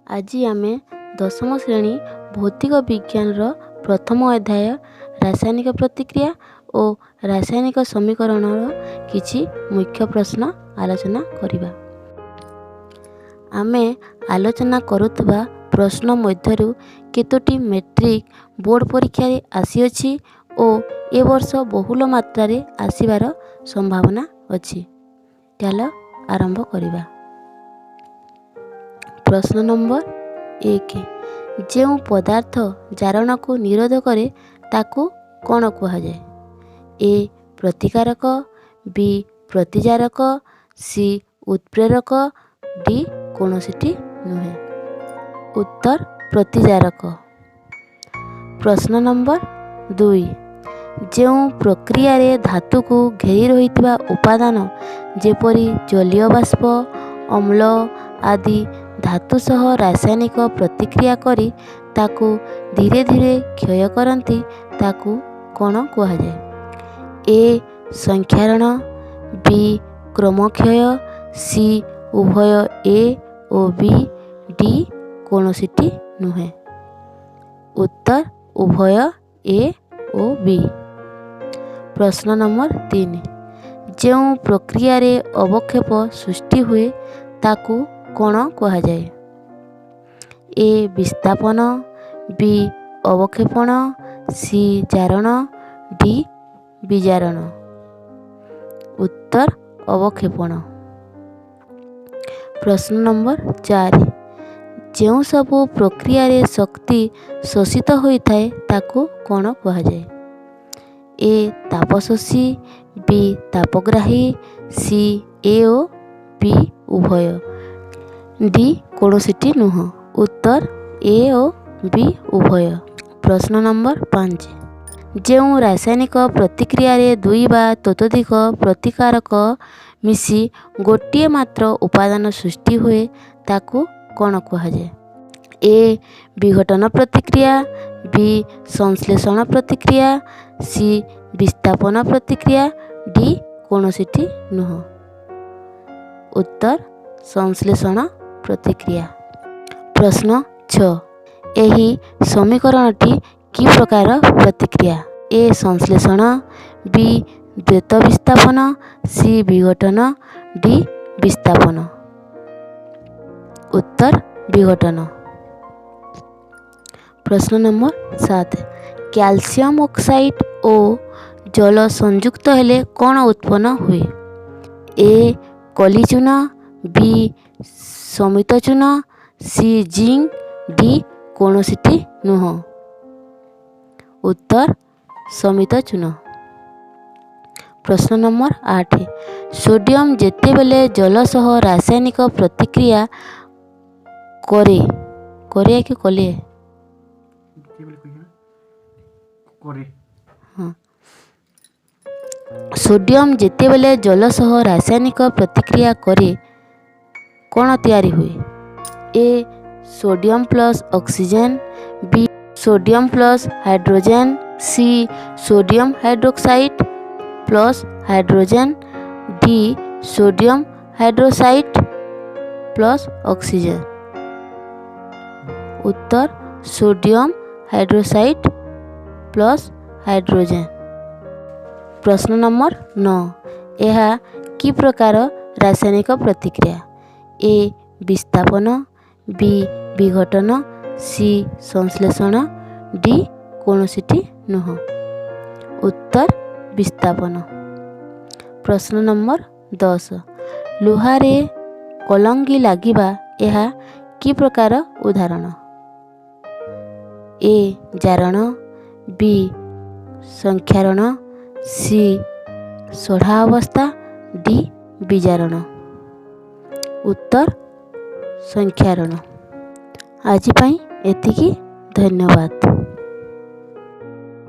ଆଜି ଆମେ ଦଶମ ଶ୍ରେଣୀ ଭୌତିକ ବିଜ୍ଞାନର ପ୍ରଥମ ଅଧ୍ୟାୟ ରାସାୟନିକ ପ୍ରତିକ୍ରିୟା ଓ ରାସାୟନିକ ସମୀକରଣର କିଛି ମୁଖ୍ୟ ପ୍ରଶ୍ନ ଆଲୋଚନା କରିବା। ଆମେ ଆଲୋଚନା କରୁଥିବା ପ୍ରଶ୍ନ ମଧ୍ୟରୁ କେତୋଟି ମେଟ୍ରିକ୍ ବୋର୍ଡ଼ ପରୀକ୍ଷାରେ ଆସିଅଛି ଓ ଏ ବର୍ଷ ବହୁଳ ମାତ୍ରାରେ ଆସିବାର ସମ୍ଭାବନା ଅଛି। ଚାଲ ଆରମ୍ଭ କରିବା। ପ୍ରଶ୍ନ ନମ୍ବର 1, ଯେଉଁ ପଦାର୍ଥ ଜାରଣକୁ ନିରୋଧ କରେ ତାକୁ କ'ଣ କୁହାଯାଏ? ଏ ପ୍ରତିକାରକ, ବି ପ୍ରତିଜାରକ, ସି ଉତ୍ପ୍ରେରକ, ଡି କୌଣସିଟି ନୁହେଁ। ଉତ୍ତର ପ୍ରତିଜାରକ। ପ୍ରଶ୍ନ ନମ୍ବର 2, ଯେଉଁ ପ୍ରକ୍ରିୟାରେ ଧାତୁକୁ ଘେରି ରହିଥିବା ଉପାଦାନ ଯେପରି ଜଳୀୟ ବାଷ୍ପ, ଅମ୍ଳ ଆଦି ଧାତୁ ସହ ରାସାୟନିକ ପ୍ରତିକ୍ରିୟା କରି ତାକୁ ଧୀରେ ଧୀରେ କ୍ଷୟ କରନ୍ତି ତାକୁ କ'ଣ କୁହାଯାଏ? ଏ ସଂକ୍ଷାରଣ, ବି କ୍ରମକ୍ଷୟ, ସି ଉଭୟ ଏ ଓ ବି, ଡି କୌଣସିଟି ନୁହେଁ। ଉତ୍ତର ଉଭୟ ଏ ଓ ବି। ପ୍ରଶ୍ନ ନମ୍ବର 3, ଯେଉଁ ପ୍ରକ୍ରିୟାରେ ଅବକ୍ଷେପ ସୃଷ୍ଟି ହୁଏ ତାକୁ କ'ଣ କୁହାଯାଏ? ଏ ବିସ୍ଥାପନ, ବି ଅବକ୍ଷେପଣ, ସି ଜାରଣ, ଡି ବିଜାରଣ। ଉତ୍ତର ଅବକ୍ଷେପଣ। ପ୍ରଶ୍ନ ନମ୍ବର 4, ଯେଉଁ ସବୁ ପ୍ରକ୍ରିୟାରେ ଶକ୍ତି ଶୋଷିତ ହୋଇଥାଏ ତାକୁ କ'ଣ କୁହାଯାଏ? ଏ ତାପଶୋଷୀ, ବି ତାପଗ୍ରାହୀ, ସି ଏ ଓ ବି ଉଭୟ, ଡି କୌଣସିଟି ନୁହଁ। ଉତ୍ତର ଏ ଓ ବି ଉଭୟ। ପ୍ରଶ୍ନ ନମ୍ବର 5, ଯେଉଁ ରାସାୟନିକ ପ୍ରତିକ୍ରିୟାରେ ଦୁଇ ବା ତତୋଧିକ ପ୍ରତିକାରକ ମିଶି ଗୋଟିଏ ମାତ୍ର ଉପାଦାନ ସୃଷ୍ଟି ହୁଏ ତାକୁ କ'ଣ କୁହାଯାଏ? ଏ ବିଘଟନ ପ୍ରତିକ୍ରିୟା, ବି ସଂଶ୍ଳେଷଣ ପ୍ରତିକ୍ରିୟା, ସି ବିସ୍ଥାପନ ପ୍ରତିକ୍ରିୟା, ଡି କୌଣସିଟି ନୁହଁ। ଉତ୍ତର ସଂଶ୍ଳେଷଣ ପ୍ରତିକ୍ରିୟା। ପ୍ରଶ୍ନ 6, ଏହି ସମୀକରଣଟି କି ପ୍ରକାର ପ୍ରତିକ୍ରିୟା? ଏ ସଂଶ୍ଳେଷଣ, ବି ଦ୍ୱୈତ ବିସ୍ଥାପନ, ସି ବିଘଟନ, ଡି ବିସ୍ଥାପନ। ଉତ୍ତର ବିଘଟନ। ପ୍ରଶ୍ନ ନମ୍ବର 7, କ୍ୟାଲସିୟମ ଅକ୍ସାଇଡ୍ ଓ ଜଳ ସଂଯୁକ୍ତ ହେଲେ କ'ଣ ଉତ୍ପନ୍ନ ହୁଏ? ଏ କଲିଚୂନ, ବି ଶମିତ ଚୂନ, ସି ଜିଙ୍କ, ଡି କୌଣସିଟି ନୁହଁ। ଉତ୍ତର ଶମିତ ଚୂନ। ପ୍ରଶ୍ନ ନମ୍ବର 8, ସୋଡ଼ିୟମ ଯେତେବେଳେ ଜଳ ସହ ରାସାୟନିକ ପ୍ରତିକ୍ରିୟା କରେ, କରେ କି କଲେ? ଯେତେବେଳେ କହିବା କରେ। ହଁ, ସୋଡ଼ିୟମ ଯେତେବେଳେ ଜଳ ସହ ରାସାୟନିକ ପ୍ରତିକ୍ରିୟା କରେ କ'ଣ ତିଆରି ହୁଏ? A sodium plus oxygen, B sodium plus hydrogen, C sodium hydroxide plus hydrogen, D sodium hydroxide plus oxygen. ଉତ୍ତର ସୋଡ଼ିୟମ ହାଇଡ୍ରୋକ୍ସାଇଡ୍ ପ୍ଲସ୍ ହାଇଡ୍ରୋଜେନ୍। ପ୍ରଶ୍ନ ନମ୍ବର 9, ଏହା କି ପ୍ରକାର ରାସାୟନିକ ପ୍ରତିକ୍ରିୟା? ଏ ବିସ୍ଥାପନ, ବି ବିଘଟନ, ସି ସଂଶ୍ଳେଷଣ, ଡି କୌଣସିଟି ନୁହଁ। ଉତ୍ତର ବିସ୍ଥାପନ। ପ୍ରଶ୍ନ ନମ୍ବର 10, ଲୁହାରେ କଲଙ୍ଗି ଲାଗିବା ଏହା କି ପ୍ରକାର ଉଦାହରଣ? ଏ ଜାରଣ, ବି ସଂକ୍ଷାରଣ, ସି ସଢ଼ା ଅବସ୍ଥା, ଡି ବିଜାରଣ। ଉତ୍ତର ସଂକ୍ଷାରଣ। ଆଜି ପାଇଁ ଏତିକି, ଧନ୍ୟବାଦ।